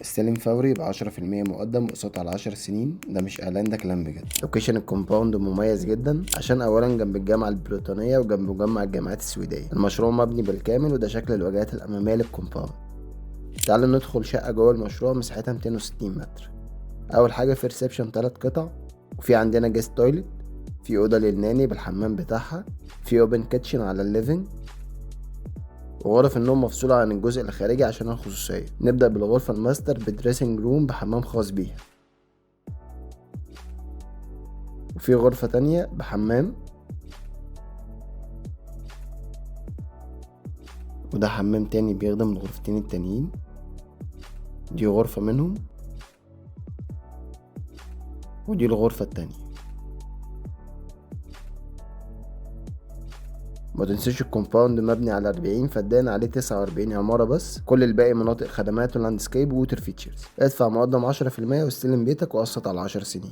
استلم فوري ب10% مقدم وقسط على 10 سنين. ده مش اعلان، ده كلام بجد. location ال compound مميز جدا عشان اولا جنب الجامعة البريطانية وجنب مجمع الجامعات السويدية. المشروع مبني بالكامل، وده شكل الواجهات الامامية لل compound. تعالوا ندخل شقة جوه المشروع مساحتها 260 متر. اول حاجة في reception 3 قطع، وفي عندنا guest toilet، في اوضة لل nanny بالحمام بتاعها، في open kitchen على ال living، وغرف النوم مفصولة عن الجزء الخارجي عشان الخصوصية. نبدأ بالغرفة ال master ب dressing room بحمام خاص بيها، وفي غرفة تانية بحمام، وده حمام تاني بيخدم الغرفتين التانيين، دي غرفة منهم ودي الغرفة التانية. ما تنسوش ال compound مبني على 40 فدان، عليه 49 عمارة بس، كل الباقي مناطق خدمات و landscape و water features. ادفع مقدم 10% واستلم بيتك وقسط على 10 سنين.